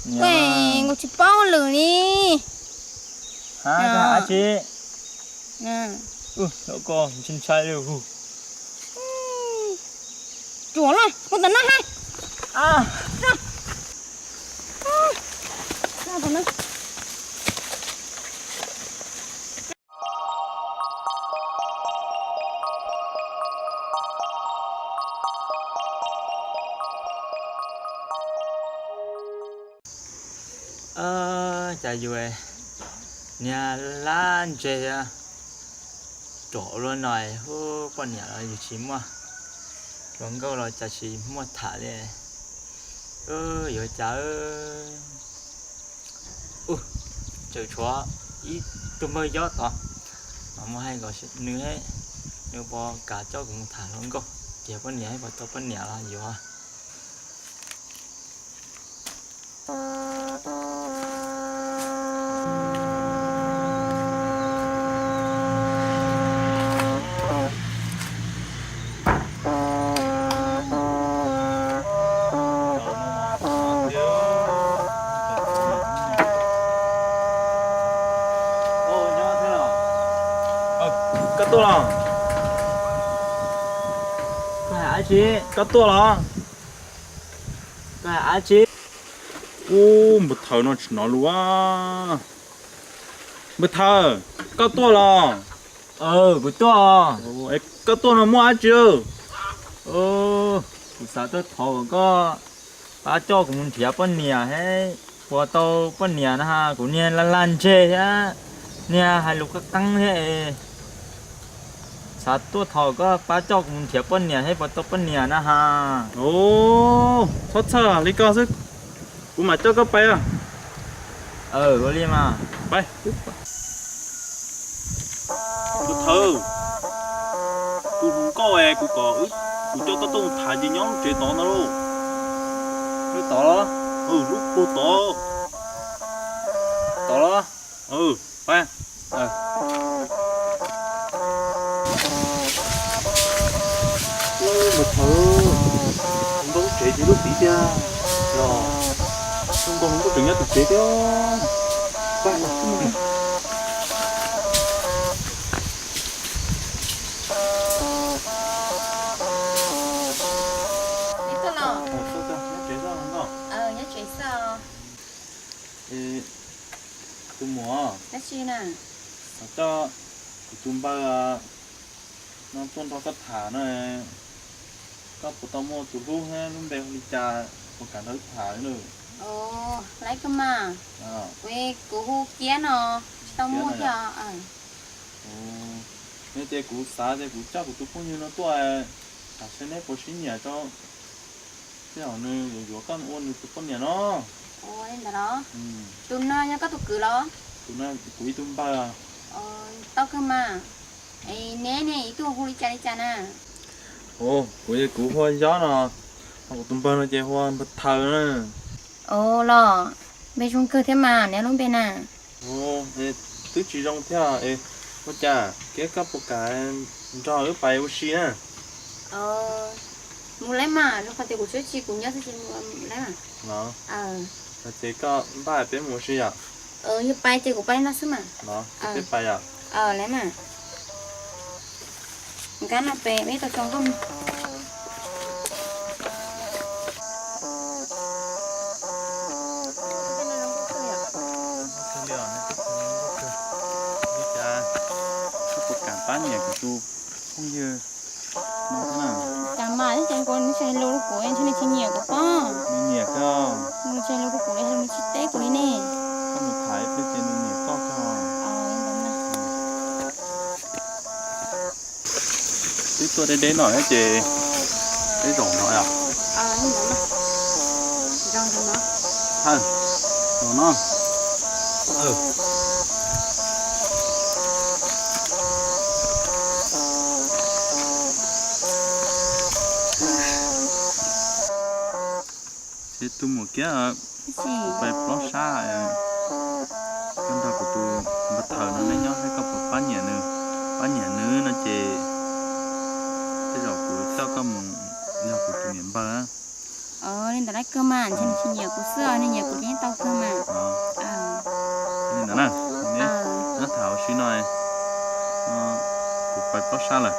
Koj nkaus tsis paub lwm li. Ha, koj hais dab tsi? Koj ntshai ntshai li hu. Tsuam los mus tom no ha. Cas yus niag laj ntseg thiab, rov ua luaj no, hu, poj niam los yus tsis muaj, hluas nkauj los cas tsis muaj tham li. Yuav cas, tseem tshuav ib tug npawg yob tod, mas muab hais kom nws, nws puas kam coj kuv mus tham hluas nkauj, tiag poj niam, puas tau poj niam los yuav. Koj tuaj los? Koj hais dab tsi? Koj tuaj los? Koj hais dab tsi? Ub, npawg Thawm no tsis hnov lus. Npawg Thawm, koj tuaj los? Kuv tuaj. Koj tuaj no muaj dab tsi? Kuv xav tuaj thov kom koj pab coj kuv mus nrhiav poj niam thiab, puas tau poj niam na ha. Kuv niag laj laj ntseg thiab, niag hais lus qeeb qeeb thiab es xav tuaj thov koj pab coj kuv mus nrhiav poj niam thiab puas tau poj niam na ha. Txhob txhawj li ko xwb, kuv mam coj koj pais. Ua li mas. Npawg Thawm, tus hluas nkauj es kuv kom kuv coj koj tuaj mus tham ces nyob lub tsev tod ntag lauj. Lub tod los? Lub puag tod. Tod los? Pab. Npawg Thawm, npawg lub tsev ces lub tid tiag los? Npawg, npawg tseem nyob tim tsev thiab. Pab. Nyob tsev xwb. Tus muam, xav coj kuv tus npawg no tuaj nrog koj tham no, koj puas tau muaj tus hlub thiab lub npe hu li cas, puas kam nrog wb tham li? Laiv koj mas, kuv hu Kiab no, tsis tau muaj thiab. Yog tias kuv xav tias kuv coj kuv tus phooj ywg no tuaj, tam sim neb puas sib nyiam rau tej zaum nws yuav yuav koj ua nws tus poj niam no. Ua li ntawd los? Tus no yog koj tus kwv los? Tus no kuv ib tug npawg. Tau kawg mas. Es neb ne, ib tug hu li cas li cas na? Kuv, kuv hu ua Yob no, ho kuv tus npawg no ces hu ua npawg Thawm na. Ua los, npe zoo kawg thiab mas, neb lub npe na? Twb tsis zoo thiab. Ua cas Kiab, koj puas kam nrog wb pais ua si na? Mus lawm mas, rau qhov tias kuv tsis, kuv nyob xwb ces mus lawm mas. Ces koj npaj peb mus ua si yom? Yog pais ces kuv pais no xwb mas. Ces peb pais yom? Lawm mas. Nkab no pem peb tau tso nkauj mus. Li cas koj puas kam pab nyiam kuv tus phooj ywg no na? Cas mas, cas nws tsis hais lus rau kuv, ntshe nws tsis nyiam kuv pob. Nws nyiam koj. Nws tsis hais lus rau kuv, nws tsis teb kuv li ne. Koj mus tham ib pliag ces nws nyiam koj kawg. Twb tuaj deb deb no thiab ces peb zaum no yom? Zaum no. Ces tus muam Kiab, pais plob sab, koj nrog kuv tus npawg Thawm no neb nyob saib koj puas pab nyiam nws. Pab nyiam nws no ces tej zaum kuv coj koj mus yog kuv tus niam npawg. Li ntawd lawv kawg mas, ntshe nws tsis nyiam kuv xwb, nws nyiam kuv ces yeej tau kawg mas. Li ntawd na, neb tham ua si no, kuv pais pob sab lawm.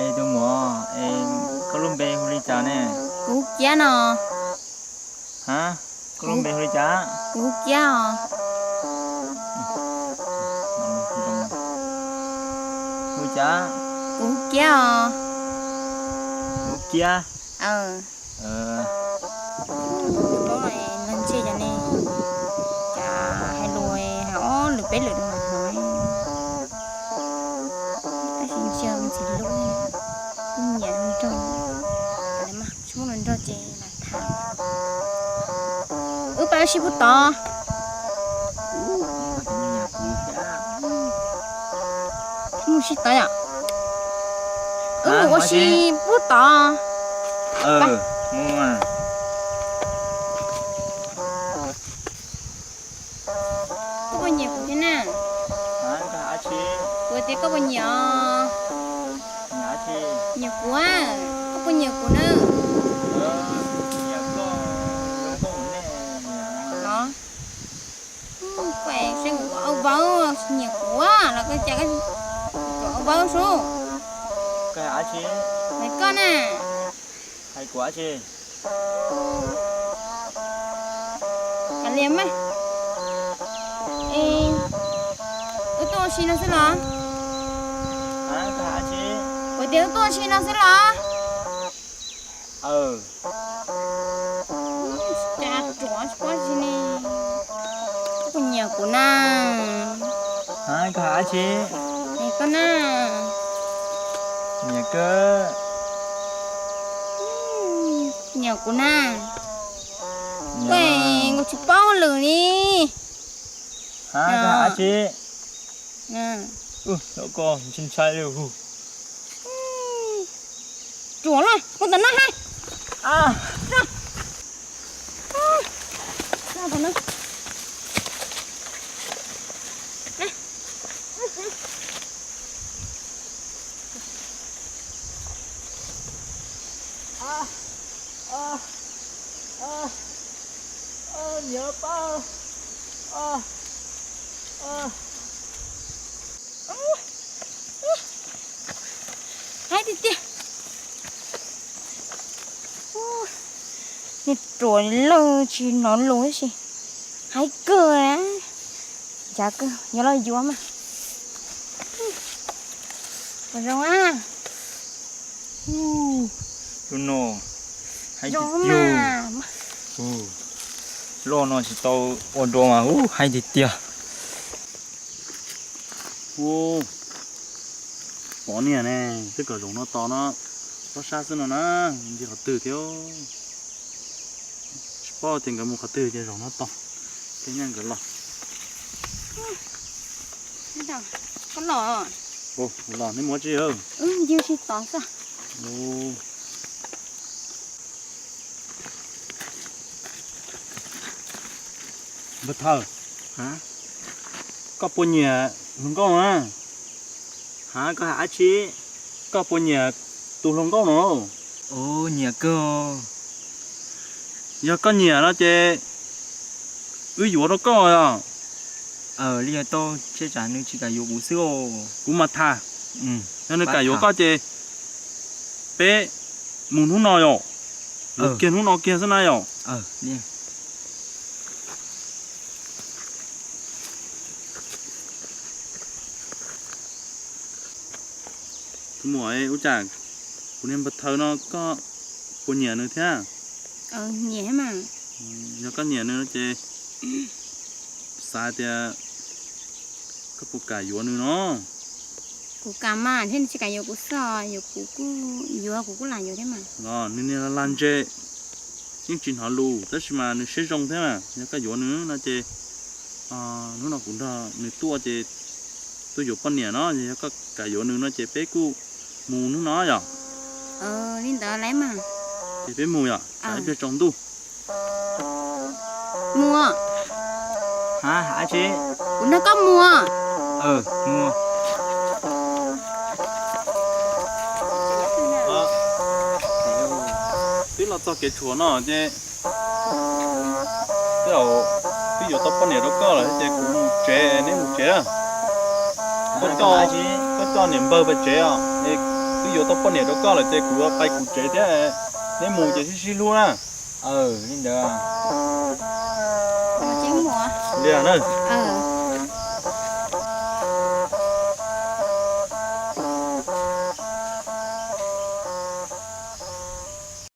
Es tus muam, es koj lub npe hu li cas ne? Kuv Kiab no. Ha, koj lub npe hu li cas? Kuv Kiab os. Hu cas? Kuv Kiab os. Kuv Kiab. Los ntshe cov ne, cas hais lus hais ob lwm peb lwm rau mas hnov, tab sis ntshe ntxim hlub, kuj nyiam hluas nraug, lawv mas tsis muaj hluas nraug ces lam tham. Wb pab wb sib pub tod. Mus sib tod yom. Wb mus ua si pub tod. Koj puas nyiam kuv thiab na? Kuv tias koj puas nyiam os? Nyiam kuv a, koj puas nyiam kuv na? Los, koj saib kuv au vaub, nyiam kuv los koj cas kuv au vaub sub. Hais koj na. Hais kuv dab tsi? Kav liam mas. Wb tuaj ua si no xwb los? Kuv tias wb tuaj ua si no xwb los? Cas ruam tsis paub tsi ne. Koj puas nyiam kuv na? Koj hais dab tsi? Koj na. Nyiam kawg. Nyiam kuv na. Koj, kuv tsis paub lwm li. Koj hais dab tsi? Koj ntshai ntshai li hu. Ruam los, ua ntawm no hais. Nyiam pab. Hais tiag tiag. Niag ruam lawj tsis hnov lus tab sis hais kawg na. Ncav kawg, yuav los yuav mas. Zoo a. Tus no hais tiag tiag. Loj no tsis tau ua dua mas hais tiag tiag. Pov niag ne, twb kom zaum no tos no, pob sab xwb no na, ntsia qhov twg thiab. Tsis paub tias nkawd mus qhov twg ces zaum no tos, thiaj nyiam nkawd los. Koj los? Los, neb mus tsi? Ncig ua si tos xwb. Npawg Thawj, koj puas nyiam hluas nkauj na? Ha, koj hais dab tsi? Koj puas nyiam tus hluas nkauj no? Nyiam kawg. Yog koj nyiam no ces wb yuav rau koj os. Li yog tau, tsam nws tsis kam yuav kuv xwb os. Kuv mam tham. Yog nws kam yuav koj ces peb mus hnub no yom. Yuav kiag hnub no kiag xwb na yom. Tus muam, ua cas kuv niag npawg Thawj no koj puas nyiam nws thiab? Yog koj nyiam nws ces xav tias koj puas kam yuav nws no? Kuv kam mas, thiab nws tsis kam yuav kuv xwb, yuav kuv kuj yuav, kuv kuj lam yuav thiab mas. Nws niag lag lag ntseg, yeej tsis hnov lus tab sis mas nws siab zoo thiab mas. Yog koj yuav nws no ces hnub no kuv nrog nws tuaj ces tuaj yuav poj niam no, yog koj kam yuav nws no ces peb kuj mus hnub no yom. Li ntawd lawm mas. Ces peb mus yom, tsam ib pliag tsaus ntuj. Mus. Ha, hais dab tsi? Kuv nrog koj mus. Mus. Txoj kev tshuam no ces twb yuav tau poj niam rau koj lawm ces kuv mus tsev, neb mus tsev. Koj coj niam npawg pais tsev os. Twb yuav tau poj niam rau koj lawm ces kuv yuav pais kuv tsev thiab, neb mus ces sib sib hlub na. Li ntawd. Li na.